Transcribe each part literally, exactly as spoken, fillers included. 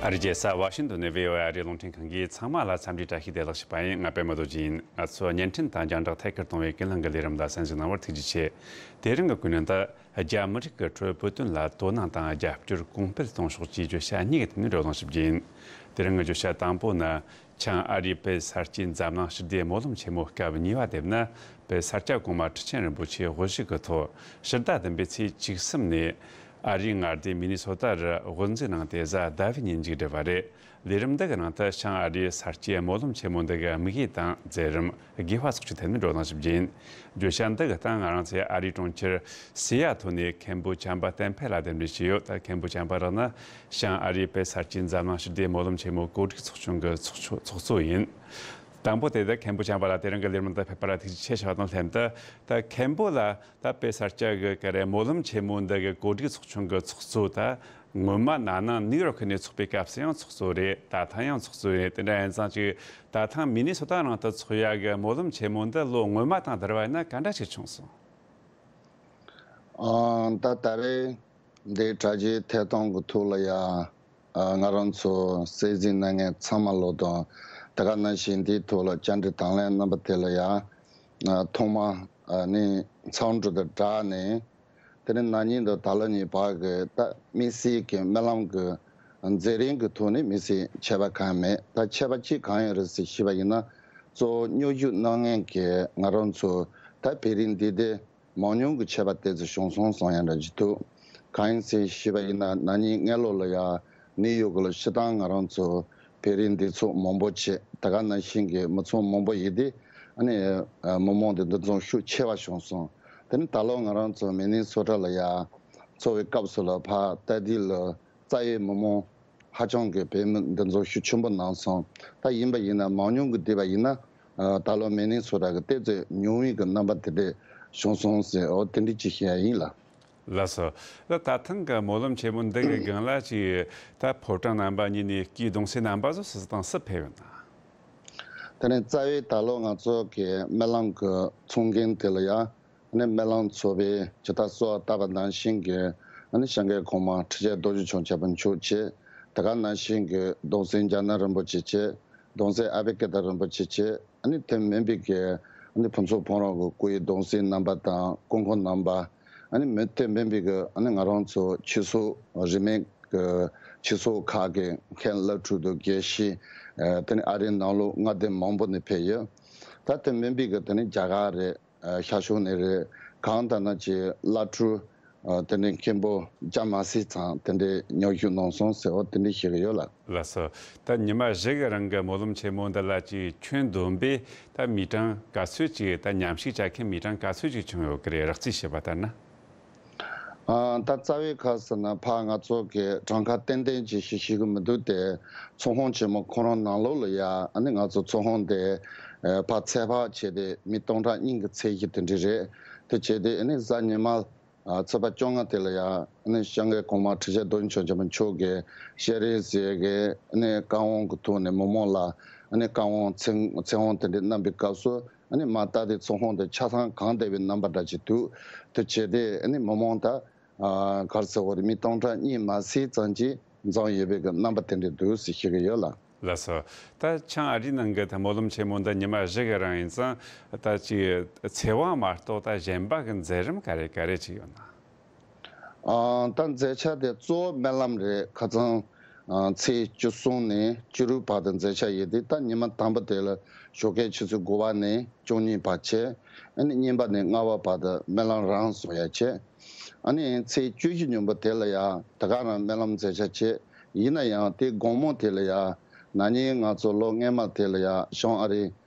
ཨ་རིའི་རྒྱལ་ས་ཝ་ཤིང་ཏོན་ནས་བྷི་ཨོ་ཨེ་ཨ་རིའི་རླུང་འཕྲིན་ཁང་གིས་ཚང་མ་ལ་འཚམས་འདྲིའི་བཀྲ་ཤིས་བདེ་ལེགས་ཞུ་བ་ཡིན། ང་པད་མ་རྡོ་རྗེ་ཡིན། ང་ཚོ་བརྙན་འཕྲིན་དང་རྒྱང་བསྒྲགས་ཐད་ཀར་གཏོང་བའི་ཀུན་གླེང་གི་ལས་རིམ་ལ་གསན་གཟིགས་གནང་བར་ཐུགས་རྗེ་ཆེ། དེ་རིང་གི་ཀུན་གླེང་དུ། རྒྱ་མི་རིགས་ཀྱི་ཁྲོད་བོད་དོན་ལ་དོ་སྣང་དང་རྒྱབ་སྐྱོར་གོང་སྤེལ་གཏོང་ཕྱོགས་ཀྱི་བརྗོད་བྱ་གཉིས་ཀྱི་ཐད་ནས་བགྲོ་གླེང་ཞུ་རྒྱུ་ཡིན། དེ་རིང་གི་བརྗོད་བྱ་དང་པོ་ནི། ཆིང་ཨ་རིའི་བོད་གསར་སྐྱེས་འཛམ་གླིང་ཞི་བདེའི་སྨོན་ལམ་ཆེན་མོ་སྐབས་གཉིས་པ་དེ་ནི། བོད་ས་སྐྱ་གོང་མ་ཁྲི་ཆེན་རིན་པོ་ཆེ་དབུ་བཞུགས་ཀྱི་ཐོག་ཕྱི་ཟླ་བདུན་པའི་ཚེས་བཅུ་གསུམ་ནས་ཨ་རིའི་མངའ་སྡེ་མི་ནི་སོ་ཏ་རུ་དབུ་འཛུགས་གནང་སྟེ་གཟའ་ཟླ་བའི་ཉིན་མཇུག་བསྒྲིལ་བ་རེད། ལས་རིམ་འདི་གི་ནང་དུ་ཆིང་ཨ་རིའི་ས་སྐྱའི་སྨོན་ལམ་ཆེན་མོ་འདི་གི་དམིགས་ཡུལ་དང་མཛད་རིམ། དགོས་པ་སོགས་ཀྱི་ཐད་ནས་བགྲོ་གླེང་ཞུ་རྒྱུ་ཡིན། བརྗོད་བྱ་འདི་གི་སྟེང་ང་རང་ཚོའི་ཨ་རིའི་གྲོང་ཁྱེར་སི་ཡ་ཐོལ་ནས་མཁན་པོ་བྱམས་པ་བསྟན་འཕེལ་ལགས་གདན་འདྲེན་བྱས་ཡོད། ད་མཁན་པོ་བྱམས་པ་ལགས་ནི་ཆིང་ཨ་རིའི་བོད་གསར་སྐྱེས་འཛམ་གླིང་ཞི་བདེའི་སྨོན་ལམ་ཆེན་མོའི་གོ་སྒྲིག་ཚོགས་ཆུང་གི་ཚོགས་གཙོ་ཚོགས་གཙོ་ཡིན། དང་པོ་དེ་ད་མཁན་པོ་བྱམས་པ་ལགས་དེ་རིང་གི་ལས་རིམ་དུ་ཕེབས་པ་ལ་ཐུགས་རྗེ་ཆེ་ཞུ་བ་དང་ལྷན་དུ། ད་མཁན་པོ་ལགས་ད་བོད་ས་སྐྱ་གི་ག་རེ་སྨོན་ལམ་ཆེན་མོ་འདི་གི་གོ་སྒྲིག་ཚོགས་ཆུང་གི་ཚོགས་གཙོ་ད། སྔོན་མ་ན་ནིང་ནིའུ་ཡོག་ནས་ཚོགས་པའི་སྐབས་སུ་ཡང་ཚོགས་གཙོ་རེད། ད་ཐེངས་ཡང་ཚོགས་གཙོ་རེད། དེ་འདྲ་ཡིན་ཙང་ཅིག་ད་ཐེངས་མི་ནི་སོ་ཏ་ནང་དུ་ཚོགས་ཡ་གི་སྨོན་ལམ་ཆེན་མོ་འདི་ལོ་སྔོན་མ་དང་བསྡུར་བ་ཡིན་ན་ག་འདྲ་ཞིག་བྱུང་སོང་། ཨང་། ད་ད་རེས་འདིའི་དྲ་རྒྱའི་ཐད་གཏོང་གི་ཐོག་ལ་ཡ། ཨ། ང་རང་ཚོ་གསན་གཟིགས་གནང་མཁན་ཚང་མ་ལོ་དང་། དེ་ག་ནང་བཞིན་འདིའི་ཐོག་ལ་བཅར་འདྲི་དང་ལེན་གནང་བ་དེ་ལ་ཡ། ཨ། ཐོག་མ། ཨ་ནི་ཚོགས་འདུ་དང་སྦྲགས་ནས། དེ་ནས་ན་ནིང་དང་ད་ལོ་གཉིས་བར་གྱི་ད་དམིགས་བསལ་གྱི་སྨོན་ལམ་གྱི་མཛད་རིམ་གྱི་ཐོག་ནས་དམིགས་བསལ་ཁྱད་པར་གང་ཡང་མེད། ད་ཁྱད་པར་གཅིག་གང་ཡོད་རེད་ཟེར་ཞུས་པ་ཡིན་ན། གཙོ་བོ་སྙོབ་བཤེར་གནང་མཁན་གྱི་ང་རང་ཚོ་ད་བོད་རིགས་འདི་དེ་མང་ཉུང་གི་ཁྱད་པར་དེ་ཚོ་བྱུང་སོང་བསམ་ཡ་འདྲ་ཅིག་འདུག་གང་ཡིན་ཟེར་ཞུས་པ་ཡིན་ན། ན་ནིང་སྔ་ལོ་ལ་ཡ་ནིའུ་ཡོག་ལ་སྤྱིར་བཏང་ང་རང་ཚོ་བོད་རིགས་འདུས་ཚོགས་མང་པོ་བྱས། དེ་ག་ནང་བཞིན་གྱི་མི་ཚོགས་མང་པོ་ཡིན་ཏེ། ཨ་ནི་མི་མང་དེ་འདུ་འཛོམས་ཤུགས་ཆེ་བ་བྱུང་སོང་། དེ་ནི་ད་ལོ་ང་རང་ཚོ་མི་ནི་སོ་ཏ་ལ་ཡ་ཚོགས་པའི་སྐབས་སུ་ལ་ཕར་ལྟ་དུས་ལ། རྩ་བའི་མི་མང་ཧ་ཅང་གི་བོད་མི་འདུ་འཛོམས་ཤུགས་ཆེན་པོ་གནང་སོང་། ད་ཡིན་པ་ཡིན་ན་མང་ཉུང་གི་བསྡུས་པ་ཡིན་ན། ཨ། ད་ལོ་མི་ནི་སོ་ཏ་གི་ཏོག་ཙམ་ཉུང་བའི་གི་རྣམ་པ་དེ་འདྲས་བྱུང་སོང་ཟེར། འོ་དེ་འདྲས་ཅིག་བཤད་ཡ་ཡིན་ལགས། ལགས་སོ། ད་ད་ཐེངས་གི་སྨོན་ལམ་ཆེན་མོ་འདི་གི་སྒང་ལ་ཅིག་ད་ཕོ་བྲང་རྣམ་པ་གཉིས་ནས་སྐུའི་གདུང་སྲས་རྣམ་པ་ཚོ་སུ་དང་སུ་ཕེབས་ཡོད་ན། དེ་ནས་རྩ་བའི་ད་ལོ་ང་ཚོ་གི་སྨོན་ལམ་གི་ཚོགས་རྒྱན་དེ་ལ་ཡ། ཨ་ནི་སྨོན་ལམ་ཚོགས་པའི་ཇི་ལྟར་གསོལ་བ་བཏབ་པ་ནང་བཞིན་གྱི། ཨ་ནི་སྐྱབས་མགོན་གོང་མ་ཁྲི་ཆེན་རྡོ་རྗེ་འཆང་རྒྱལ་པོ་མཆོག་བྱས། དེ་ག་ནང་བཞིན་གྱི་གདུང་སྲས་འཇམ་མགོན་རིན་པོ་ཆེ་བྱས། གདུང་སྲས་ཨ་ཕའི་སྐད་བརྡ་རིན་པོ་ཆེ་བྱས། ཨ་ནི་དེ་མིན་པའི་གི་ཨ་ནི་ཕུན་ཚོགས་ཕུན་རོལ་གྱི་སྐུའི་གདུང་སྲས་རྣམ་པ་དང་སྐུ་འཁོར་རྣམ་པ། ཨ་ནི་མི་དེ་མིན་པའི་གི་ཨ་ནི་ང་རང་ཚོ་ཆོས་ཚོགས་རིས་མེད་ཀྱི་ཆོས་ཚོགས་ཁག་གི་མཁན་བླ་སྤྲུལ་དང་དགེ་བཤེས། ཨ། དེ་ནི་ཨ་རིའི་ནང་ལོགས་མངའ་སྡེ་མང་པོ་ནས་ཕེབས་ཡོད། ད་དེ་མིན་པའི་གི་དེ་ནི་རྒྱ་གར་རེད། ཨ། ཤར་ཕྱོགས་ནས་རེད། གང་ལྟར་ན་ཅིག་བླ་སྤྲུལ། ཨ། དེ་ནས་མཁན་པོ་སྐྱ་མ་སི་ཚང་དེ་འདྲས་མཉམ་ཞུགས་གནང་སོང་ཟེར་བ་དེ་འདྲས་ཞུ་གི་ཡོད་ལགས། ལགས་སོ། ད་ཉི་མ་བཞི་གི་རིང་གི་སྨོན་ལམ་ཆེན་མོ་འདི་ལ་ཅིག་ཁྱོན་བསྡོམས་པས་ད་མི་གྲངས་ག་ཚོད་ཅིག་ད་མཉམ་ཞུགས་བྱ་མཁན་མི་གྲངས་ག་ཚོད་ཅིག་བྱུང་ཡོད་ཀྱི་རེད། རགས་རྩིས་བྱས་པ་ལྟར་ན། ཨ། ད་རྩ་བའི་ཁ་ཟེར་ན་ཕར་ང་ཚོ་གི་གྲངས་ཀ་ཏན་ཏན་ཅིག་ཞིག་ཤེས་ཀྱི་མི་འདུག་སྟེ། ཚོགས་ཁང་ཆེན་མོ་ཁོ་རང་ནང་ལོགས་ལ་ཡ། ཨ་ནི་ང་ཚོ་ཚོགས་ཁང་དེ་ཕར་ཚད་དཔག་བྱས་ཏེ་མི་སྟོང་ཕྲག་གཉིས་ཀྱི་ཚད་གཞི་དེ་འདྲ་རེད། དེ་བྱས་ཏེ་ཨ་ནི་གཟའ་ཉི་མ། ཨ། ཚེས་པ་བཅོ་ལྔ་དེ་ལ་ཡ། ཨ་ནི་སྐྱབས་མགོན་གོང་མ་ཁྲི་ཆེན་རྡོ་རྗེ་འཆང་རྒྱལ་པོ་མཆོག་གི་སྤྱན་རས་གཟིགས་ཀྱི་ཨ་ནི་བཀའ་དབང་གི་ཐོག་ནས་མི་མང་ལ་ཨ་ནི་བཀའ་དབང་ཚིག་ཚིག་དབང་དེ་འདྲ་གནང་པའི་སྐབས་སུ། ཨ་ནི་མ་ལྟ་དེ་ཚོགས་ཁང་དེ་ཆ་ཚང་གང་བསྡད་པའི་རྣམ་པ་འདྲ་ཅིག་འདུག་དེ་བྱས་ཏེ་ཨ་ནི་མི་མང་ད། ཨ། ག་རེ་ཟེར་བ་རེད། མི་སྟོང་ཕྲག་གཉིས་མ་ཟིན་ཙམ་ཅིག་འཛོམས་ཡོད་པའི་གི་རྣམ་པ་དེ་འདྲ་འདུག་ཟེར་ཞུ་གི་ཡོད་ལགས། ལགས་སོ། ད་ཆིང་ཨ་རིའི་ནང་གི་ད་སྨོན་ལམ་ཆེན་མོ་འདི་ཉི་མ་བཞི་གི་རིང་ཡིན་ཙང་ད་ཅིག་ཚེ་དབང་མ་གཏོགས་ད་གཞན་པ་གི་མཛད་རིམ་ག་རེ་ག་རེ་ཅིག་ཡོད་ན། ཨ། ད་མཛད་འཆར་དེ་གཙོ་བོ་སྨོན་ལམ་རེད། ཁ་སང་། ཨ། ཚེས་བཅུ་གསུམ་ནས་བཅུ་དྲུག་བར་དུ་མཛད་འཆར་ཡོད་དེ། ད་ཉི་མ་དང་པོ་དེ་ལ་ཞོགས་ཀའི་ཆུ་ཚོད་དགུ་པ་ནས་བཅུ་གཉིས་བར་བྱས། ཨ་ནི་གཉིས་པ་ནས་ལྔ་པ་བར་དུ་སྨོན་ལམ་རང་གསུང་ཡ་བྱས། ཨ་ནི་ཚེས་བཅུ་བཞི་ཉིན་པོ་དེ་ལ་ཡ་དེ་ག་རང་སྨོན་ལམ་མཛད་འཆར་བྱས། ཡིན་ན་ཡང་དེ་དགོང་མོ་དེ་ལ་ཡ། ན་ནིང་ང་ཚོ་ལོ་སྔོན་མ་དེ་ལ་ཡ་བྱང་ཨ་རི་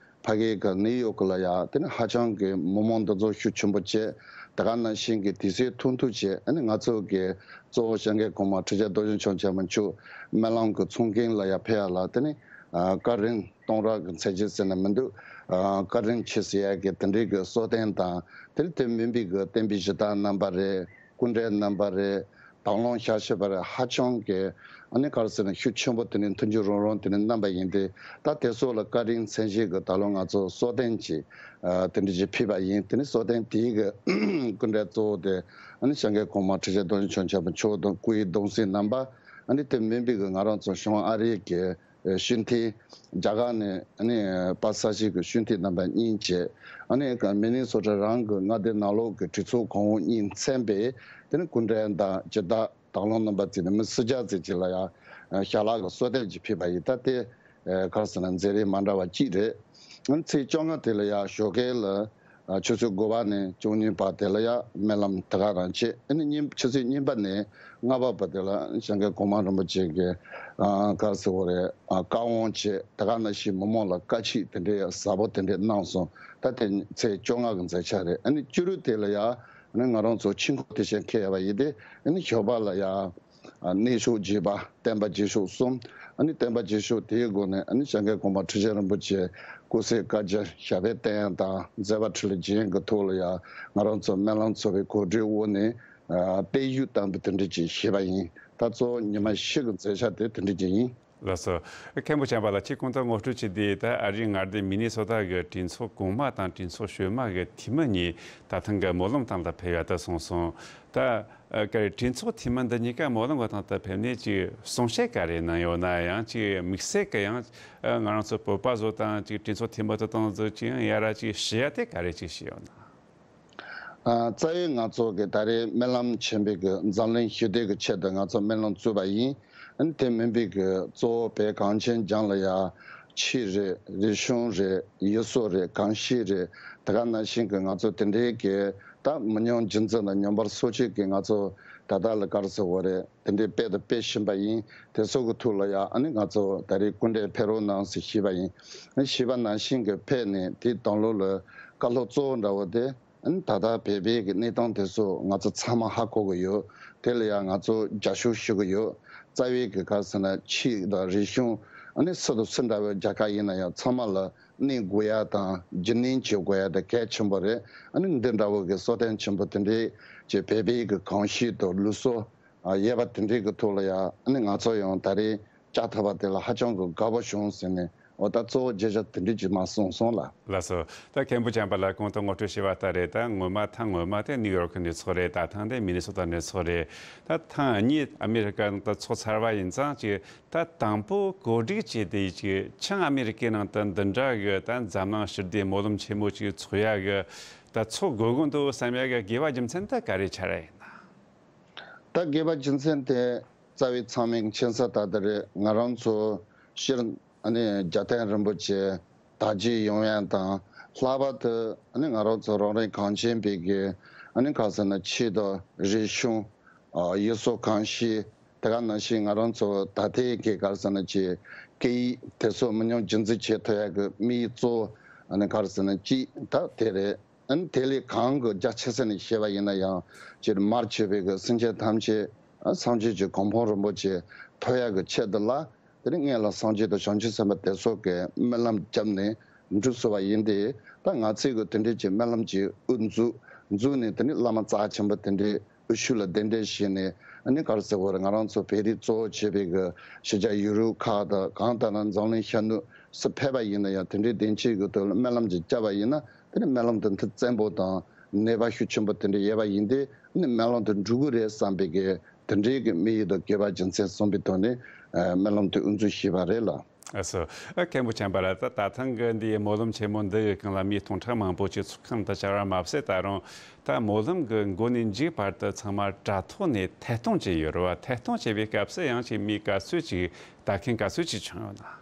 ཕ་གི་གི་ནིའུ་ཡོག་ལ་ཡ། དེ་ནི་ཧ་ཅང་གི་མི་མང་འདུ་འཛོམས་ཤུགས་ཆེན་པོ་བྱས། དེ་ག་ནང་བཞིན་གྱི་དུས་ཚོད་ཐུང་ཐུང་བྱས། ཨ་ནི་ང་ཚོ་གི་གཙོ་བོ་སྐྱབས་མགོན་གོང་མ་ཁྲི་ཆེན་རྡོ་རྗེ་འཆང་རྒྱལ་པོ་མཆོག་སྨོན་ལམ་གྱི་ཚོགས་རྒྱན་ལ་ཡ་ཕེབས་ཡ་ལ། དེ་ནི་ཨ། བཀའ་དྲིན་སྟོང་ཕྲག་གི་མཚན་བརྗོད་ཟེར་ན་མི་འདུག་ཨ། བཀའ་དྲིན་ཆེ་ཟེར་ཡ་གི་དེ་འདྲའི་གི་གསོལ་སྟོན་དང་། དེ་ནི་དེ་མིན་པའི་གི་བསྟན་པའི་གཞི་བདག་རྣམ་པ་རེད། སྐུ་མགྲོན་རྣམ་པ་རེད། དང་བླངས་ཞབས་ཞུ་བ་རེད། ཧ་ཅང་གི་ཨ་ནི་ག་རེ་ཟེར་ན་ཤུགས་ཆེན་པོ་དེ་ནི་མཐུན་འགྱུར་རོང་རོང་དེ་ནི་གནང་པ་ཡིན་ཏེ། ད་དེ་ཚོ་ལ་བཀའ་དྲིན་མཚན་བརྗོད་ཀྱི་ད་ལོ་ང་ཚོ་གསོལ་སྟོན་གྱི། ཨ། དེ་འདྲ་ཅིག་ཕུལ་བ་ཡིན། དེ་ནི་གསོལ་སྟོན་དེའི་གི་སྐུ་མགྲོན་གཙོ་བོ་དེ་ཨ་ནི་སྐྱབས་མགོན་གོང་མ་ཁྲི་ཆེན་རྡོ་རྗེ་འཆང་རྒྱལ་པོ་མཆོག་དང་སྐུའི་གདུང་སྲས་རྣམ་པ། ཨ་ནི་དེ་མིན་པའི་གི་ང་རང་ཚོ་བྱང་ཨ་རིའི་གི་ཨེ་ཤུགས་མཐུན། རྒྱ་གར་ནས་ཨ་ནི་པ་ས་ཞིག་གི་ཤུགས་མཐུན་རྣམ་པ་གཉིས་བྱས། ཨ་ནི་མི་ནི་སོ་ཊ་རང་གི་མངའ་སྡེ་ནང་ལོགས་ཀྱི་གྲོས་ཚོགས་གོང་འོག་གཉིས་མཚན་པས་དེ་ནི་སྐུ་མགྲོན་དང་སྤྱི་བདག་དང་བླངས་རྣམ་པ་བརྩིས་ནས་མི་སུ་བརྒྱ་ཙམ་ཅིག་ལ་ཡང་ཞལ་ལག་གི་གསོལ་སྟོན་ཅིག་ཕུལ་བ་ཡིན། ད་དེ་ག་རེ་ཟེར་ན་མཛད་རིམ་མ་འདྲ་བ་གཅིག་རེད། ཚེས་བཅོ་ལྔ་དེ་ལ་ཡང་ཞོགས་ཀས་ལ་ཆུ་ཚོད་དགུ་པ་ནས་བཅུ་གཉིས་བར་དེ་ལ་ཡང་སྨོན་ལམ་དེ་ག་རང་བྱས། ཨ་ནི་ཉིན་ཆུ་ཚོད་གཉིས་པ་ནས་ལྔ་པ་བར་དེ་ལ་ཞང་གའི་གོང་མ་རིན་པོ་ཆེ་གི་ག་རེ་ཟེར་དགོས་རེད། བཀའ་དབང་བྱས། དེ་ག་ནང་བཞིན་མི་མང་ལ་བཀའ་ཆད་དེ་འདྲའི་ཟབ་པོ་དེ་འདྲའི་གནང་སོང་། ད་དེ་ཚེས་བཅོ་ལྔ་གི་མཛད་འཆར་རེད། ཨ་ནི་བཅུ་དྲུག་དེ་ལ་ཡང་ཨ་ནི་ང་རང་ཚོ་ཆོས་འཁོར་དེ་བཞིན་འཁེལ་ཡོད་པ་ཡིན་ཏེ། ཨ་ནི་ཞོགས་པ་ལ་ཡང་གནས་མཆོག་བརྒྱད་པ། བསྟན་པ་རྗེས་ཕྱོགས་གསུམ། ཨ་ནི་བསྟན་པ་རྗེས་ཕྱོགས་དེའི་སྒོ་ནས་ཨ་ནི་ཞང་གའི་གོང་མ་ཁྲི་ཆེན་རིན་པོ་ཆེ་སྐུ་ཚེ་བསྐལ་བརྒྱར་ཞབས་པད་བརྟན་དང་མཛད་པ་འཕྲིན་ལས་རྒྱས་ཀྱི་ཐོག་ལ་ཡང་ང་རང་ཚོ་སྨོན་ལམ་ཚོགས་པའི་གོ་སྒྲིག་འོག་ནས་ཨ་བརྟན་བཞུགས་བཏང་བའི་དེ་འདྲ་ཅིག་བྱས་པ་ཡིན། ད་གཙོ་བོ་ཉི་མ་བཞི་གི་མཛད་འཆར་དེ་དེ་འདྲ་ཅིག་ཡིན། ལགས་སོ། མཁན་པོ་བྱམས་པ་ལགས། ཁྱེད་གོང་དུ་ངོ་སྤྲོད་བྱས་དུས། ད་ཨ་རིའི་མངའ་སྡེ་མི་ནི་སོ་ཊ་གི་གྲོས་ཚོགས་གོང་མ་དང་གྲོས་ཚོགས་ཞོལ་མ་གི་འཐུས་མི་གཉིས་ད་ཐེངས་ཀྱི་སྨོན་ལམ་སྟེང་ལ་ཕེབས་ཡག་ད་གསུངས་སོང་། ད་ཨ་ག་རེ། གྲོས་ཚོགས་འཐུས་མི་འདི་གཉིས་ཀ་སྨོན་ལམ་གི་སྟེང་དུ་ཕེབས་ནས་ཅིག་གསུང་བཤད་ག་རེ་གནང་ཡོད་ན། ཡང་ཅིག་དམིགས་བསལ་གྱི་ཡང་ཨ་ང་རང་ཚོ་བོད་པ་ཚོ་དང་ཅིག་གྲོས་ཚོགས་འཐུས་མི་ཚོ་དང་ཚོ་ཅིག་ཡང་ཡ་ར་ཅིག་ཞུ་ཡ་དེ་ག་རེ་ཅིག་ཞུས་ཡོད་ན། ཨ་རྩ་བའི་ང་ཚོ་གི་ད་རེས་སྨོན་ལམ་ཆེན་པོའི་གི་འཛམ་གླིང་ཞི་བདེ་གི་ཆེད་དུ་ང་ཚོ་སྨོན་ལམ་བཙུགས་པ་ཡིན། ཨ་ནི་དེ་མིན་པའི་གི་གཙོ་བོ་བོད་གངས་ཅན་ལྗོངས་ལ་ཡ་ཆོས་རེད། རིག་གཞུང་རེད། ཡུལ་སྲོལ་རེད། གོམས་གཤིས་རེད། དེ་ག་ནང་བཞིན་གི་ང་ཚོ་དེ་འདྲའི་གི་ད་མི་ཉམས་རྒྱུན་འཛིན་དང་མཉམ་པར་སྲུང་སྐྱོབ་ཀྱི་ང་ཚོ་ད་ལྟ་ལ་ག་རེ་ཟེར་དགོས་རེད། དེ་འདྲའི་དཔེ་དང་དཔེ་བཞིན་པ་ཡིན། དེ་ཚོ་གི་ཐོག་ལ་ཡ་ཨ་ནི་ང་ཚོ་ད་རེས་སྐུ་མགྲོན་ཕེབས་རོགས་གནང་ཟེར་ཞུས་པ་ཡིན། ཨ་ནི་ཞུས་པ་ནང་བཞིན་གི་ཕེབས་ནས་དེའི་དང་ལོག་ལ་བཀའ་སློབ་གཙོ་བོ་འདྲ་བོ་དེ། ཨ་ནི་ད་ལྟ་བོད་པའི་གི་གནས་སྟངས་དེ་ཚོ་ང་ཚོ་ཚང་མ་ཧ་གོ་གི་ཡོད། དེ་ལ་ཡང་ང་ཚོ་རྒྱབ་སྐྱོར་ཞུ་གི་ཡོད། རྩ་བའི་གི་ག་རེ་ཟེར་ན་ཆོས་དང་རིག་གཞུང་། ཨ་ནི་སུ་དང་སུ་འདྲ་བའི་རྒྱལ་ཁབ་ཡིན་ན་ཡང་ཚང་མ་ལ་གནས་དགོས་ཡ་དང་རྒྱུན་ལྡན་བྱེད་དགོས་ཡ་དེ་གལ་ཆེན་པོ་རེད། ཨ་ནི་འདི་འདྲ་བོ་གི་གསོལ་སྟོན་ཆེན་པོ་དེ་འདྲའི་ཅིག་བོད་པའི་གི་གོམས་གཤིས་དང་ལུགས་སྲོལ་ཨ་ཡོད་པ་དེ་འདྲའི་གི་ཐོག་ལ་ཡང་ཨ་ནི་ང་ཚོ་ཡང་ད་རེས་བཅར་ཐུབ་པ་དེ་ལ་ཧ་ཅང་གི་དགའ་པོ་བྱུང་ཟེར་ནས། འོ་ད་གཙོ་བོ་བརྗོད་བྱ་དེ་འདྲ་ཅིག་མར་གསུངས་སོང་ལགས། ལགས་སོ། ད་མཁན་པོ་བྱམས་པ་ལགས་གོང་དུ་ངོ་སྤྲོད་བྱས་པ་ལྟར་རེད། ད་སྔོན་མ་ཐེངས་སྔོན་མ་དེ་ནིའུ་ཡོག་གི་གནས་ཚུལ་རེད། ད་ཐེངས་དེ་མི་ནི་སོ་ཊ་གནས་ཚུལ་རེད། ད་ཐེངས་གཉིས་ཨ་མི་རི་ཀ་ནང་དུ་ཚོགས་ཚར་བ་ཡིན་ཙང་ཅིག་ད་དང་པོ་གོ་སྒྲིག་བྱས་ཏེ་ཅིག་བྱང་ཨ་མི་རི་ཀའི་ནང་དུ་འདི་འདྲ་གི་ད་འཛམ་གླིང་ཞི་བདེའི་སྨོན་ལམ་ཆེན་མོ་ཅིག་ཚོགས་ཡ་གི་ད་ཚོགས་དགོས་ཀྱི་འདུག་བསམ་ཡ་གི་དགོས་པ་རྒྱུ་མཚན་དེ་ག་རེ་ཆགས་རེད་ཡིན་ན། ད་དགོས་པ་རྒྱུ་མཚན་དེ་རྩ་བའི་ཚང་མས་མཁྱེན་གསལ་ལྟར་དུ་རེད། ང་རང་ཚོ་སྤྱིར་ཨ་ནི་རྒྱལ་བསྟན་རིན་པོ་ཆེ། དར་རྒྱས་ཡོང་ཡ་དང་། ལྷག་པར་དུ་ཨ་ནི་ང་རང་ཚོ་རང་རེ་གངས་ཅན་པའི་གི་ཨ་ནི་ག་རེ་ཟེར་ན་ཆོས་དང་རིག་གཞུང་། ཨ་ཡུལ་སྲོལ་གོམས་གཤིས། དེ་ག་ནང་བཞིན་ང་རང་ཚོ་ད་ལྟའི་གི་ག་རེ་ཟེར་ན་ཅིག་སྐད་ཡིག་དེ་ཚོ་མི་ཉམས་རྒྱུན་འཛིན་བྱེད་ཐུབ་ཡ་གི་དམིགས་ཡུལ་གཙོ་བོ་ཨ་ནི་ག་རེ་ཟེར་ན་ཅིག་ད་དེ་རེད། ཨ་ནི་དེ་ལས་གང་གི་རྒྱ་ཆེ་ས་ནས་བཤད་པ་ཡིན་ན་ཡང་། སྤྱིར་མར་ཆོད་པའི་གི་སེམས་ཅན་ཐམས་ཅད་ཨ་སངས་རྒྱས་ཀྱི་གོ་འཕང་རིན་པོ་ཆེ་ཐོབ་ཡག་གི་ཆེད་དུ་ལ། དེ་ནི་སྔོན་ལ་སངས་རྒྱས་དང་བྱང་ཆུབ་སེམས་དཔའ་དེ་ཚོ་གི་སྨོན་ལམ་བརྒྱབ་ནས་འགྲུབ་སོང་བ་ཡིན་ཏེ། ད་ང་ཚོས་གི་དེ་འདྲའི་ཅིག་སྨོན་ལམ་གྱི་དབུ་འཛུགས་འཛུགས་ནས། དེ་ནི་བླ་མ་རྩ་ཆེན་པོ་དེ་འདྲའི་དབུ་བཞུགས་ལ་གདན་འདྲེན་བྱས་ནས། ཨ་ནི་ག་རེ་ཟེར་དགོས་རེད། ང་རང་ཚོ་བོད་རིགས་གཙོ་བོ་བྱས་པའི་གི་གཞིས་ཆགས་ཡུལ་གྲུ་ཁག་དང་། གང་ལྟར་ན་འཛམ་གླིང་ཤར་ནུབ་སུ་ཕེབས་པ་ཡིན་ན་ཡང་། དེ་འདྲའི་གདན་ཆེན་གྱི་ཐོག་ལ་སྨོན་ལམ་ཅིག་བརྒྱབ་པ་ཡིན་ན། དེ་ནི་སྨོན་ལམ་དེ་མཐུ་བཙན་པོ་དང་ནུས་པ་ཤུགས་ཆེན་པོ་དེ་འདྲ་ཡོད་པ་ཡིན་ཏེ། ཨ་ནི་སྨོན་ལམ་དེ་འགྲུབ་ཀྱི་རེད་བསམ་པའི་གི་དེ་འདྲའི་གི་དམིགས་ཡུལ་དང་དགོས་པ་རྒྱུ་མཚན་བསམ་པའི་ཐོག་ནས་ཨ་སྨོན་ལམ་དེ་དབུ་འཛུགས་བྱས་པ་རེད་ལགས། ཨ་སོ། ཨ་མཁན་པོ་བྱམས་པ་ལགས། ད་ད་ཐེངས་ཀྱི་འདིའི་སྨོན་ལམ་ཆེན་མོ་འདི་གི་སྒང་ལ་མི་སྟོང་ཕྲག་མང་པོ་ཅིག་ཚོགས་ཁང་དུ་བཅར་བ་མ་ཟད། ད་རུང་ད་སྨོན་ལམ་གྱི་འགོ་ནས་མཇུག་བར་དུ་ཚང་མ་དྲ་ཐོག་ནས་ཐད་གཏོང་བྱས་ཡོད་རེད་བ། ཐད་གཏོང་བྱེད་པའི་སྐབས་སུ་ཡང་ཅིག་མི་ག་ཚོད་ཅིག་ལྟ་མཁན་ག་ཚོད་ཅིག་བྱུང་ཡོད་ན།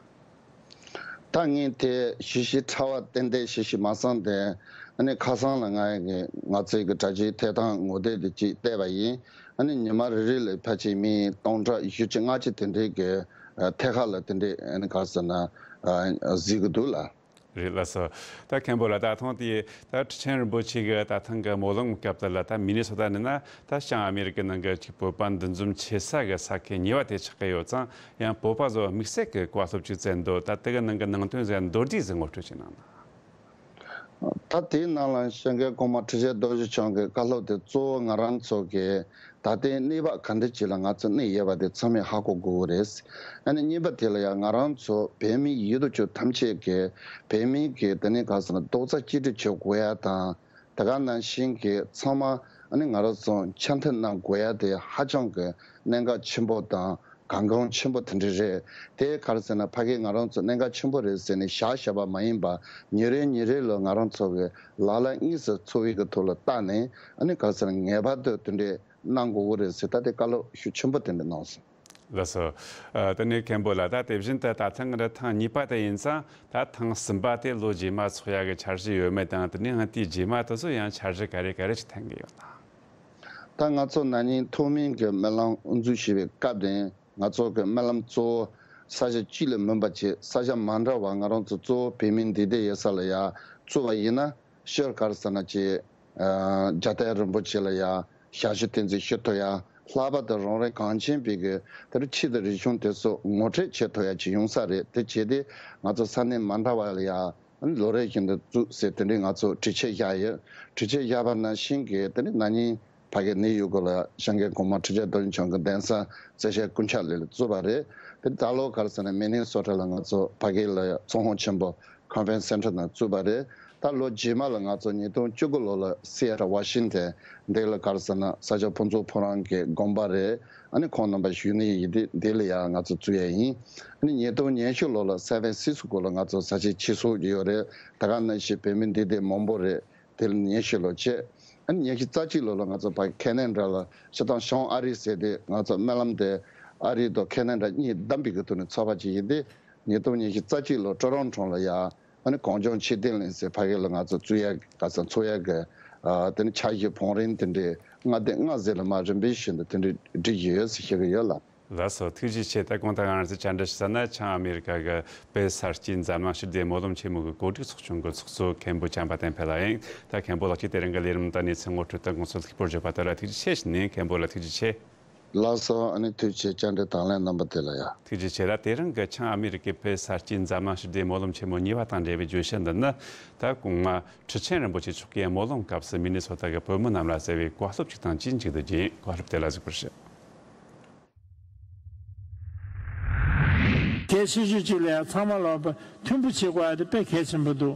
ད་ངས་དེ་ཞིབ་ཞིབ་ཕྲ་བ་ཏན་ཏན་ཞིབ་ཞིབ་མ་བསམ་སྟེ། ཨ་ནི་ཁ་སང་ལ་ང་ཡི་གི་ང་ཚོའི་གི་དྲ་རྒྱའི་ཐད་གཏོང་ངོ་དེབ་དེ་ཅིག་བལྟས་པ་ཡིན། ཨ་ནི་ཉི་མ་རེ་རེ་ལ་ཕལ་ཆེར་མི་སྟོང་ཕྲག་བཞི་བཅུ་ལྔ་བཅུ་དེ་འདྲའི་གི་ཨ་ཐད་ཀར་ལ་དེ་འདྲའི་ཨ་ནི་ག་རེ་ཟེར་ན་ཨ་གཟིགས་གི་འདུག་ལགས། རེད་ལགས་སོ། ད་མཁན་པོ་ལགས། ད་ཐེངས་དེ་ད་ཁྲི་ཆེན་རིན་པོ་ཆེ་གི་ད་ཐེངས་གི་སྨོན་ལམ་སྐབས་དེ་ལ། ད་མི་ནི་སོ་ཊ་ནས་ན་ད་བྱང་ཨ་མི་རི་ཀའི་ནང་གི་ཅིག་བོད་པ་འདུ་འཛོམས་ཆེ་ས་གི་ས་ཁུལ་གཉིས་པ་དེ་ཆགས་ཀྱི་ཡོད་ཙང་། ཡང་བོད་པ་ཚོ་དམིགས་བསལ་གྱི་བཀའ་སློབ་ཅིག་བསྩལ་འདུག་ད་དེ་གི་ནང་གི་ནང་དོན་ཟེར་མདོར་བསྡུས་ཟིག་ངོ་སྤྲོད་ཅིག་གནང་ན། ད་དེའི་ནང་ལ་སྐྱབས་མགོན་གོང་མ་ཁྲི་ཆེན་རྡོ་རྗེ་འཆང་གི་བཀའ་སློབ་དེ་གཙོ་བོ་ང་རང་ཚོ་གི་ད་ལྟའི་གནས་བབ་ག་འདྲ་ཅིག་ལ་ང་ཚོ་གནས་ཡོད་པ་དེ་ཚང་མས་ཧ་གོ་དགོས་ཀྱི་རེད། ཨ་ནི་གཉིས་པ་དེ་ལ་ཡང་ང་རང་ཚོ་བོད་མི་ཡོད་དོ་ཅོག་ཐམས་ཅད་ཀྱིས་བོད་མི་གི་དེ་ནས་ག་རེ་ཟེར་ན་རྡོག་རྩ་གཅིག་སྒྲིལ་བྱེད་དགོས་ཡ་དང་། དེ་ག་ནང་བཞིན་གྱི་ཚང་མ་ཨ་ནི་ང་རང་ཚོ་འཆམ་མཐུན་གནང་དགོས་ཡ་དེ་ཧ་ཅང་གི་གནད་འགག་ཆེན་པོ་དང་ གལ་འགངས་ཆེན་པོ་དེ་འདྲ་རེད། དེ་ག་རེ་ཟེར་ན་ཕ་གི་ང་རང་ཚོ་གནད་འགག་ཆེན་པོ་རེད་ཟེར་ནས་བཞག་བཞག་པ་མ་ཡིན་པ་ཉིན་རེ་ཉིན་རེ་ལ་ང་རང་ཚོ་གི་ལག་ལེན་དངོས་སུ་འཚོ་བའི་གི་ཐོག་ལ་བསྟར་ནས་ཨ་ནི་ག་རེ་ཟེར་ན་ངེས་པར་དུ་དེ་འདྲའི་གནང་དགོས་ཀྱི་རེད་ཟེར་ད་དེ་བཀའ་སློབ་ཤུགས་ཆེན་པོ་དེ་འདྲ་གནང་སོང་། ལགས་སོ། ཨ། དེ་ནས་མཁན་པོ་ལགས། ད་དེ་བཞིན་དུ་ད་ཐེངས་འདི་ཐེངས་གཉིས་པ་དེ་ཡིན་ཙང་ད་ཐེངས་གསུམ་པ་དེ་ལོ་རྗེས་མ་ཚོགས་ཡག་གི་འཆར་གཞི་ཡོད་མེད་དང་། དེ་ནས་ཡང་དེའི་རྗེས་མ་དེ་ཚོ་ཡང་འཆར་གཞི་ག་རེ་ག་རེ་ཞིག་འཐེན་གྱི་ཡོད་ན། ད་ང་ཚོ་ན་ནིང་ཐོག་མའི་གི་སྨོན་ལམ་དབུ་འཛུགས་བྱས་པའི་སྐབས་དེ་ང་ཚོ་གི་སྨོན་ལམ་གཙོ་བོ་ས་ཆ་གཅིག་ལ་མིན་པ་བྱས་ས་ཆ་མ་འདྲ་བ་ང་རང་ཚོ་གཙོ་བོ་བོད་མིའི་འདུས་སྡེ་ཡོད་ས་ལ་ཡ་བཙུགས་པ་ཡིན་ན། ཤོད་ག་རེ་ཟེར་ན་ཅིག་ཨ། རྒྱལ་བསྟན་རིན་པོ་ཆེ་ལ་ཡ་ཞབས་ཞུ་བསྟན་འཛིན་ཞུ་ཐུབ་ཡ། ལྷག་པར་དུ་རང་རེ་གངས་ཅན་པའི་གི་དེ་རུ་ཆོས་དང་རིག་གཞུང་དེ་ཚོ་ངོ་སྤྲོད་བྱེད་ཐུབ་ཡ་ཅིག་ཡོང་ས་རེད། དེ་བྱས་ཏེ་ང་ཚོ་ས་གནས་མ་འདྲ་བ་ལ་ཡ་ལོ་རེ་བཞིན་དུ་བཙུགས་ཟེར་དེ་འདྲའི་ང་ཚོ་གྲོས་ཆོད་བཞག་ཡོད། གྲོས་ཆོད་བཞག་པ་ནང་བཞིན་གི་དེ་ནི་ན་ནིང་ཕ་གི་ནིའུ་ཡོག་ལ་སྐྱབས་མགོན་གོང་མ་ཁྲི་ཆེན་རྡོ་རྗེ་འཆང་གི་གདན་ས་རྩེ་ཞིག་ཀུན་ཁྱབ་སླེ་ལ་བཙུགས་པ་རེད། དེ་ད་ལོ་ག་རེ་ཟེར་ན་མི་ནི་སོ་ཊ་ལ་ང་ཚོ་ཕ་གི་ལ་ཚོགས་ཁང་ཆེན་པོ་Conference Center ནང་བཙུགས་པ་རེད། ད་ལོ་རྗེས་མ་ལ་ང་ཚོ་ཉིས་སྟོང་བཅུ་དགུ་ལོ་ལ་སི་ཨེ་ཊལ་ཝ་ཤིང་ཊོན་འདི་ལ་ག་རེ་ཟེར་ན་ས་སྐྱ་ཕུན་ཚོགས་ཕོ་བྲང་གི་དགོན་པ་རེད། ཨ་ནི་ཁོང་རྣམ་པ་བཞུགས་གནས་ཡིན་དུས་འདི་ལ་ཡང་ང་ཚོ་བཙུགས་ཡ་ཡིན། ཨ་ནི་ཉིས་སྟོང་ཉི་ཤུ་ལོ་ལ་སན་ཧྥན་སིས་ཀོ་ལ་ང་ཚོ་ས་ཆའི་ཆེད་གསོག་ཡོད་རེད། ད་ག་ནང་བཞིན་བོད་མི་འདུས་སྡེ་མང་པོ་རེད། དེ་ལ་ཉི་ཤུ་ལོ་བྱས། ཨ་ནི་ཉི་ཤུ་རྩ་གཅིག་ལོ་ལ་ང་ཚོ་ཕ་ཁེ་ན་ཌ་ལ་སྤྱིར་བཏང་བྱང་ཨ་རི་ཟེར་དུས་ང་ཚོ་སྨོན་ལམ་དེ་ཨ་རི་དང་ཁེ་ན་ཌ་གཉིས་བསྡམས་པའི་གི་ཐོག་ནས་ཚོགས་པ་ཅིག་ཡིན་ཏེ། ཉིས་སྟོང་ཉི་ཤུ་རྩ་གཅིག་ལོ་ཀྲོ་རོན་ཀྲོ་ལ་ཡ་ཨ་ནི་གངས་ལྗོངས་ཆོས་ལྡན་གླིང་ཟེར་ཕ་གི་ལ་ང་ཚོ་བཙུགས་ཡ་ག་ས་འཚོགས་ཡ་གི་ཨ་དེ་ནི་འཆར་གཞི་བང་རིམ་དེ་འདྲའི་ལྔ་སྡེ་ལྔ་ཟེར་ལ་མ་རིམ་པའི་བཞིན་དུ་དེ་འདྲའི་སྒྲིག་གི་ཡོད་ཟེར་ཤེས་ཀྱི་ཡོད་ལ། ལགས་སོ། ཐུགས་རྗེ་ཆེ། ད་གོང་དུ་ང་རང་ཚོས་བཅར་འདྲི་ཞུས་ས་ན་བྱང་ཨ་མེ་རི་ཀ་གི་བོད་ས་སྐྱིད་འཛམ་གླིང་ཞི་བདེ་སྨོན་ལམ་ཆེན་མོ་གི་གོ་སྒྲིག་ཚོགས་ཆུང་གི་ཚོགས་གཙོ་མཁན་པོ་བྱམས་པ་བསྟན་འཕེལ་ལགས་ཡིན། ད་མཁན་པོ་ལགས་ཀྱིས་དེ་རིང་གི་ལས་རིམ་དང་གནས་ཚུལ་ངོ་སྤྲོད་དང་དགོངས་ཚུལ་ལྷུག་པོར་བརྗོད་པ་དེ་ལ་ཐུགས་རྗེ་ཆེ་ཞུ་ནས། མཁན་པོ་ལགས་ཐུགས་རྗེ་ཆེ། ལགས་སོ། ཨ་ནི་ཐུགས་རྗེ་ཆེ། བཅར་འདྲི་དང་ལེན་གནང་བ་དེ་ལ་ཡ། ཐུགས་རྗེ་ཆེ་ལགས། དེ་རིང་གི་བྱང་ཨ་མེ་རི་ཀའི་བོད་ས་སྐྱིད་འཛམ་གླིང་ཞི་བདེ་སྨོན་ལམ་ཆེན་མོ་གཉིས་པ་དང་འབྲེལ་བའི་བརྗོད་གཞི་འདི་ནི། ད་གོང་མ་ཁྲི་ཆེན་རིན་པོ་ཆེ་མཆོག་གིས་སྨོན་ལམ་སྐབས་སུ་མི་ནི་སོ་ཊ་གི་བོད་མི་རྣམས་ལ་སྩལ་བའི་བཀའ་སློབ་ཅིག་དང་གཅིག་མཇུག་ཏུ་བརྒྱུད་བཀའ་སློབ་དེ་ལ་གཟིགས་པར་ཞུ། གལ་ཆེ་ཤོས་གཅིག་ལ་ཡང་ཚང་མ་ལོག་པ་མཐུན་པོ་བྱེད་དགོས་ཡ་དེ་དཔེ་གལ་ཆེན་པོ་འདུག་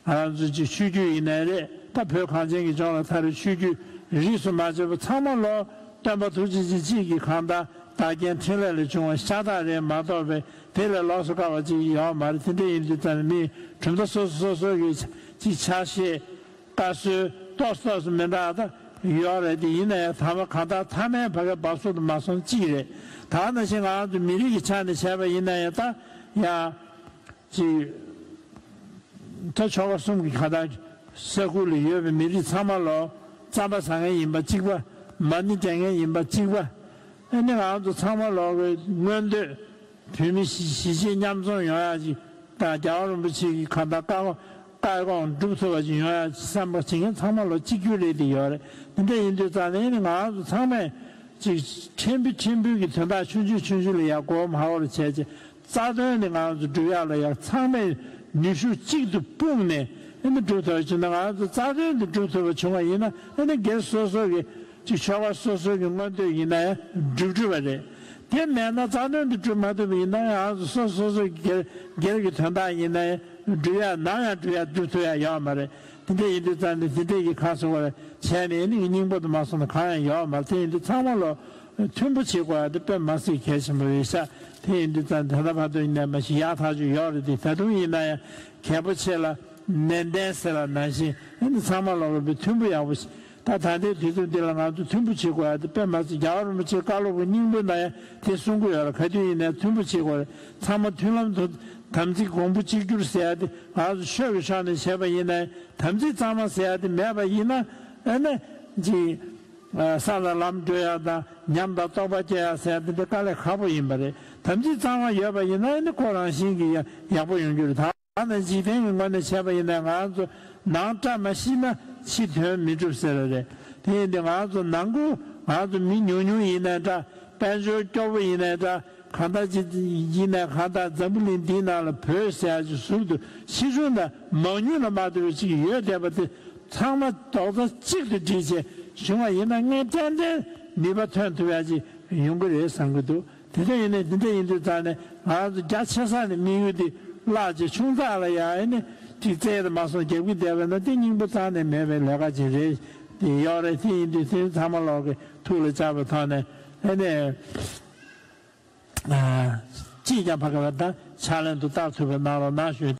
ང་རང་ཚོ་གཅིག་ཆོས་བརྒྱུད་ཡིན་ནའི་རེད། ད་བོད་གངས་ཅན་གྱི་ལྗོངས་ལ་ད་རེས་ཆོས་བརྒྱུད་རིས་སུ་མ་ཆད་པ་ཚང་མ་ལོག་སྟོན་པ་ཐུགས་རྗེ་ཅན་གཅིག་གི་གང་ལྟར་བདག་རྐྱེན་འཕྲིན་ལས་ལས་བྱུང་བ་ཤ་སྟག་རེད་མ་གཏོགས་པའི་དེ་ལས་ལོགས་སུ་བཀར་བ་ཅིག་ཡོད་མ་རེད། དེ་འདྲ་ཡིན་དུས་ཙང་ནས་མིའི་གྲུབ་མཐའ་སོ་སོ་སོ་སོ་གི་ཅིག་ཆ་ཤས། ལྟ་སྲོལ་ཏོག་ཙམ་མི་འདྲ་ད་ཡོད་རེད། དེ་ཡིན་ན་ཡང་ཐ་མ་གང་ལྟར་མཐའ་མའི་བར་གའི་འབབ་སོ་དུ་མ་སོང་གཅིག་རེད། ད་ནང་བཞིན་ང་རང་ཚོ་མི་རིགས་ཀྱི་ཆ་ནས་བྱས་པ་ཡིན་ན་ཡང་ད་ཡང་ཅིག་ད་ཆོལ་ཁ་གསུམ་གྱི་གང་ལྟར་ས་ཁུལ་ལ་ཡོད་པའི་མི་རིགས་ཚང་མ་ལོ་རྩམ་པ་ཟ་མཁན་ཡིན་པ་གཅིག་པ། མ་ཎི་བགྲང་མཁན་ཡིན་པ་གཅིག་པ། ཨ་ནི་ང་རང་ཚོ་ཚང་མ་ལོ་གི་མངོན་འདོད། བོད་མི་གཞིས་གཞིས་བྱེས་མཉམ་འཛོམས་ཡོང་ཡག་ཅིག་དང་རྒྱལ་བ་རིན་པོ་ཆེ་གི་གང་ལྟར་བཀའ་དགོངས་བཀའ་དགོངས་སྒྲུབ་ཐུབ་པ་ཅིག་ཡོང་ཡག་ཅིག་བསམ་པ་བྱེད་མཁན་ཚང་མ་ལོ་གཅིག་གྱུར་རེད་དེ་ཡོད་རེད། དེ་འདྲ་ཡིན་དུས་ཙང་ནས་ནི་ང་རང་ཚོ་ཚང་མས་ཅིག་ཕྲན་བུ་ཕྲན་བུ་གི་དོན་དག་ཆུང་ཆུང་ཆུང་ཆུང་ལ་ཡང་མགོ་མ་འཁོར་བྱས་ཅིག་རྩ་དོན་ནི་ང་རང་ཚོ་སྒྲུབ་ཡག་ལ་ཡང་ཚང་མས་ནུས་ཤུགས་གཅིག་ཏུ་སྤུངས་ནས་ཨ་ནི་སྒྲུབ་ཐུབ་པ་བྱུང་ན། ང་རང་ཚོ་རྩ་དོན་དུ་སྒྲུབ་ཐུབ་པ་བྱུང་བ་ཡིན་ན་ཨ་ནི་སྒེར་སོ་སོ་གི་ཅིག་ཆོལ་ཁ་སོ་སོ་གི་མངོན་འདོད་ཡིན་ན་ཡང་འགྲུབ་འགྲུབ་པ་རེད། དེ་མེད་ན་རྩ་དོན་དུ་འགྲུབ་མ་ཐུབ་པ་ཡིན་ན་ཡང་སོ་སོ་སོ་སོ་གི་སྒེར་སྒེར་གྱི་དོན་དག་ཡིན་ན་ཡང་འགྲུབ་ཡ་ནམ་ཡང་འགྲུབ་ཡ་འགྲུབ་ཐུབ་ཡ་ཡོད་མ་རེད། དེ་འདྲ་ཡིན་དུས་ཙང་ནས་དེ་འདྲ་ཡི་ཁ་སོ་བར་བྱས་ནས་ནི་སྙིང་པོ་དུ་མ་སོང་ན་གང་ཡང་ཡོད་མ་རེད། དེ་ཡིན་དུས་ཚང་མ་ལོ་མཐུན་པོ་བྱེད་དགོས་ཡ་དེ་དཔེ་མ་སྲིད་གལ་ཆེན་པོ་རེད་ཤག་དེ་ཡིན་དུས་ཙང་ད་ལྟ་བར་དུ་ཡིན་ན་མ་གཞི་ཡག་ཐག་ཆོད་ཡོད་རེད། དེ་ད་དུང་ཡིན་ན་ཡང་གལ་པོ་ཆེ་ལ་ནན་ཏན་ཟེར་བ་ནང་བཞིན་ཨ་ནི་ཚང་མ་ལོག་པའི་མཐུན་པོ་ཡག་པོ་ཞིག་ད་ད་ལྟའི་དུས་ཚོད་འདི་ལ་ང་ཚོ་མཐུན་པོ་བྱེད་དགོས་ཡ་དེ་དཔེ་མ་སྲིད། རྒྱལ་བ་རིན་པོ་ཆེའི་བཀའ་སློབ་ཀྱི་སྙིང་པོའི་ནང་ཡང་དེ་གསུང་གི་ཡོད་རེད། ག་དུས་ཡིན་ནའི་མཐུན་པོ་བྱེད་དགོས་རེད། ཚང་མ་མཐུན་ལམ་དུ་དམ་ཚིག་གོང་བུ་གཅིག་གྱུར་ཟེར་ཡ་དེ་ང་ཚོ་ཆོས་ཀྱི་ཕྱོགས་ནས་བྱས་པ་ཡིན་ནའི་དམ་ཚིག་གཙང་མ་ཟེར་ཡ་དེ་མེད་པ་ཡིན་ན་ཨ་ནི་ཅིག་ས་དང་ལམ་བགྲོད་ཡ་དང་ཉམས་དང་རྟོགས་པ་སྐྱེ་ཡ་ཟེར་ཡ་དེ་འདྲ་དཀའ་ལས་ཁག་པོ་ཡིན་པ་རེད། དམ་ཚིག་གཙང་མ་ཡོད་པ་ཡིན་ན་ཨ་ནི་ཁོ་རང་བཞིན་གྱིས་ཡག་པོ་ཡོང་རྒྱུ་རེད། ད་ད་ནི་འཇིག་རྟེན་གྱི་ངོས་ནས་བྱས་པ་ཡིན་ན་ང་ཚོ་ནང་བཀྲ་མ་ཤིས་ན་ཕྱི་དོན་མི་འགྲུབ་ཟེར་བ་རེད། དེ་ཡིན་དུས་ང་ཚོ་ནང་ཁུལ་ང་ཚོ་མི་ཉུང་ཉུང་ཡིན་ནའི་འདྲ། དཔལ་འབྱོར་སྐྱོ་པོ་ཡིན་ནའི་འདྲ། གང་ལྟར་ཅིག་ཡིན་ནའི་གང་ལྟར་འཛམ་བུ་གླིང་འདིའི་ནང་ལ་བོད་ཟེར་ཡ་ཅིག་ཟུར་དུ་ཆེ་ཆུང་དང་མང་ཉུང་ལ་མ་ལྟོས་པ་ཅིག་ཡོད་བསྡད་པ་དེ་ཚང་མ་རྡོག་རྩ་གཅིག་ཏུ་སྒྲིལ་བྱས་བྱུང་བ་ཡིན་ན་ངས་ཏན་ཏན་ནུས་པ་ཐོན་ཐུབ་ཡ་ཅིག་ཡོང་གི་རེད་བསམ་གྱི་འདུག་དེ་འདྲ་ཡིན་ནའི་འདི་འདྲ་ཡིན་དུས་ཙང་ནས་ང་རང་ཚོ་རྒྱ་ཆེ་ས་ནས་དམིགས་ཡུལ་འདི་བརླག་བྱས་ཆུང་ཙག་ལ་ཡ་ཨེ་ནི་ཅིག་རྩེད་དུ་མ་སོང་རྒྱབ་ཀྱི་བསྡད་པ་ན་དེ་སྙིང་པོ་རྩ་ནས་མེད་པའི་ལས་ཀ་ཅིག་རེད། དེ་ཡོད་རེད། དེ་ཡིན་དུས་དེ་ཚང་མ་ལོག་གི་ཐུགས་ལ་བཅངས་པའི་ཐོག་ནས་ཨེ་ནི་ ཅིས་ཀྱང་ཕ་གི་བ་ད་ཕྱག་ལེན་དུ་བསྟར་ཚུགས་པ་གནང་རོགས་གནང་ཞུ།